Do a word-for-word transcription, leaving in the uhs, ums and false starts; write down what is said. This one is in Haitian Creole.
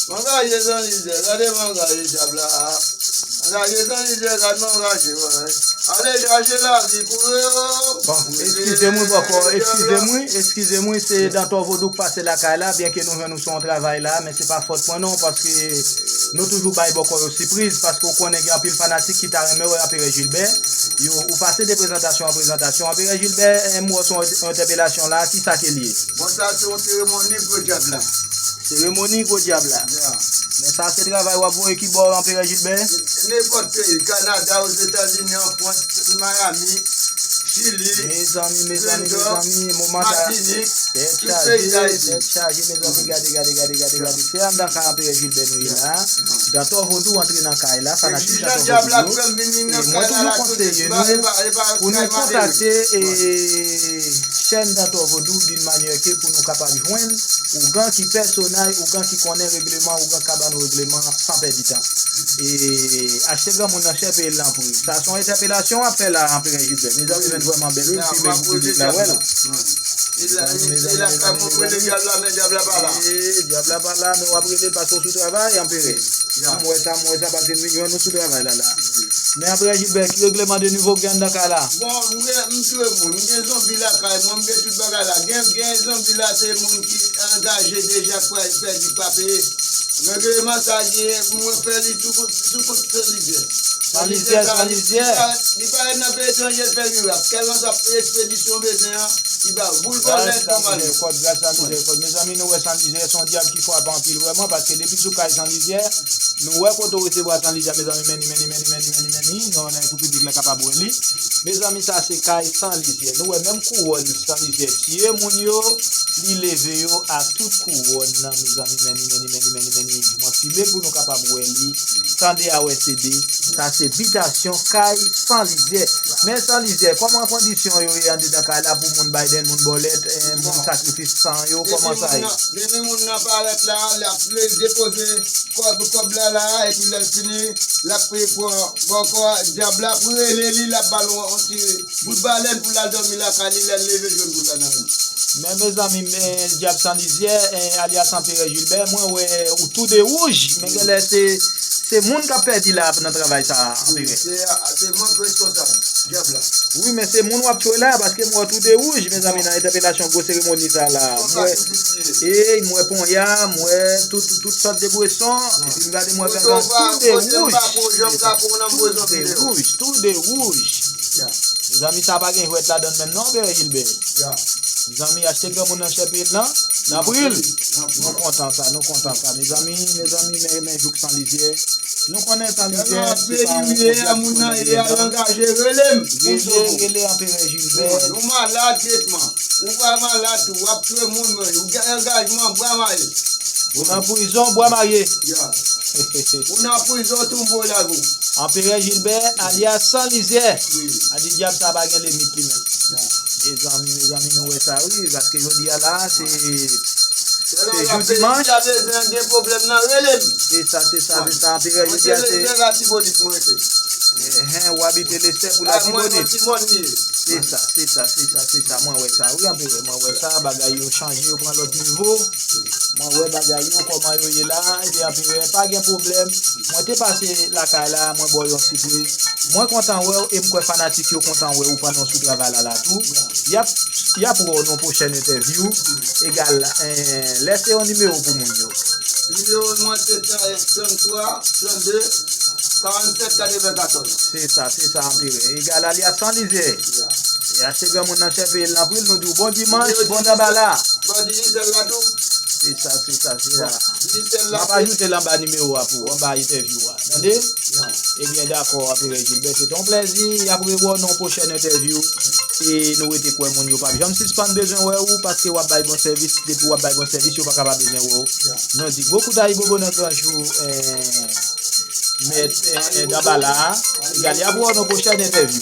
Mangaje San Lizè, gade mangaje dyab la. Mangaje San Lizè, gad mangaje, wè. Ale chache lavi pou yo. Bon, eskize m wi bòkò, eskize m wi, eskize m wi, se Dantò Vodou k pase lakay la, byenke nou jwenn ou sou yon travay la, men se pa fòt mwen non, paske nou toujou bay bòkò yo sipriz, paske ou konnen gen anpil fanatik ki ta renmen wè Anperè Jilbè, yo, ou pase de prezantasyon an prezantasyon. Anperè Jilbè, eh, m wè w sou yon entèpelasyon la, kisa ke l ye? Bon, sa se yon seremoni gwo dyab la. Seremoni gwo dyab la. Men sa se travay w ap voye ki bò, Anperè Jilbè? Nenpòt peyi, Kanada, Ozetazini, an Frans, Miami, Chili, Mezanmi, mezanmi, mezanmi, moman sa. Matinik, Tèt chaje, tèt chaje, mezanmi, gade, gade, gade, gade, gade. Se anndan kay Anperè Jilbè nou ye la. Dantò Vodou antre nan kay la, fanatik Dantò Vodou yo. E mwen toujou konseye nou pou nou kontakte e chèn Dantò Vodou d'une manière que pou nou kapab jwenn ougan ki pèsonaj, ougan ki konnen regleman, ougan k ka ban nou regleman san pèdi tan. E achte granmoun nan chè peye l nan pri. Sa se yon entèpelasyon w ap fè la, Anperè Jilbè. Mezanmi, men vrèman bèl wi, m filme l pou piblik la wè l. Mezanmi, mezanmi, mezanmi, mezanmi. Ee, dyab la pa la, men w ap rele l paske w sou travay, Anperè. M wè sa, m wè sa, paske m vin jwenn ou sou travay la la. Men Anperè Jilbè, ki regleman de nivo k gen anndan kay la? Bon, m gen, m tire moun, m gen zonbi lakay mwen, m gen tout bagay la. Gen, gen zonbi la, se moun ki angaje deja k pral pèdi k pa peye. Regleman sa genyen pou mwen fè li sou kont, sou kont San Lizè. San Lizè, San Lizè. Li pa ret nan peyi etranje, l fè mirak. Kèlkanswa ekspedisyon w bezwen an, li ba w. Boul vòlè, bon malè. Kòd gras la, mizèrikòd. Mezanmi, nou wè San Lizè, se yon dyab ki frape anpil vrèman, paske depi sou kay San Lizè, nou wè kote w resevwa San Lizè, mezanmi, men ni, men ni, men ni, men ni, men ni, men ni, men ni, nou wè nan pou piblik la kapab wè li. Mezanmi, sa se kay San Lizè. Nou wè menm kouwòn San Lizè tiye moun yo, li leve yo a tout kouwòn nan, mezanmi, men ni, men ni, men ni, men ni, men ni. Mwen filme l pou nou kapab wè li. Tande a wè se de. Sa se bitasyon kay San Lizè. Men San Lizè, kòman kondisyon yo ye andedan kay la pou moun Biden, moun bòlèt, eh, moun sakrifis san yo, kòman sa ye? Depi moun nan parèt la, l ap depoze kòb, kòb la la, epi lè l fini, l ap pran bòkò, dyab la pou rele li, l ap ba l yon ti bout balèn pou l al dòmi lakay li, lè l leve jwenn bout la nan men l. Men mezanmi, men dyab San Lizè, eh, alyas Anperè Jilbè, mwen wè ou tou de wouj, men genlè se, se moun k ap pèdi la nan travay sa a, Anperè. Se, se mwen k responsab, dyab la. Wi, men se moun w ap tchwe la, paske m wè w tou de wouj, mezanmi, nan entèpelasyon gwo seremoni sa la. M wè, ey, m wè ponya, m wè tout, tout sòt de bweson, epi m gade m wè gangan tou de wouj. Tou de wouj, tou de wouj. Mezanmi, sa pa gen jwèt ladan l menm non, Anperè Jilbè. Mezanmi, achte granmoun nan chè peye l nan, nan pri l. Nou kontan sa, nou kontan sa. Mezanmi, mezanmi, men, men jouk San Lizè. Nou konnen San Lizè, se pa yon moun nan ye a, l angaje, rele m. Rele, rele Anperè Jilbè. Nou malad tretman. Ou pa malad tou, w ap tchwe moun, men ou gen angajman, bwa maye. Ou nan prizon, bwa maye. Ou nan prizon, tonbe w lage w. Anperè Jilbè, alyas San Lizè. A di dyab sa pa gen limit li menm. Mezanmi, mezanmi, nou wè sa wi, paske jodi a la, se, se jou dimanch. Gen pwoblèm nan, rele m. Se sa, se sa, se sa, Anperè, jodi a se. Enhen, w abite Lestè pou Latibonit. Se sa, se sa, se sa, se sa, mwen wè sa wi, Anperè, mwen wè sa, bagay yo chanje, yo pran lòt nivo. Mwen wè bagay yo kòman yo ye la, epi Anperè, pa gen pwoblèm. Mwen te pase lakay la, mwen ba w yon sipriz. Mwen kontan wè w, e m kwè fanatik yo kontan wè ou pandan w sou travay la la tou. Y ap, y ap wè w nan pwochèn entèvyou. Egal, eh, lèse yon nimewo pou moun yo. Nimewo mwen se trannde, trannde, karannsèt, katrevenkatòz. Se sa, se sa, Anperè. Egal alyas San Lizè. E achte granmoun nan chè peye l nan pri l, nou di w bon dimanch, bon danbala. Bon, Digicel la tou. Se sa, se sa, se sa. M ap ajoute l anba nimewo a pou ou, anba entèvyou a. Tande? Ebyen, dakò, Anperè Jilbè, se te yon plèzi. Y ap rewè w nan yon pwochèn entèvyou. E nou rete kwè moun yo p ap janm sispann bezwen wè ou, paske w ap bay bon sèvis. Depi w ap bay bon sèvis, yo pa ka pa bezwen wè ou. Nou di gwo kout ayibobo nan gran jou, eh, mèt, eh, eh, danbala a. Egal, y ap wè w nan yon pwochèn entèvyou.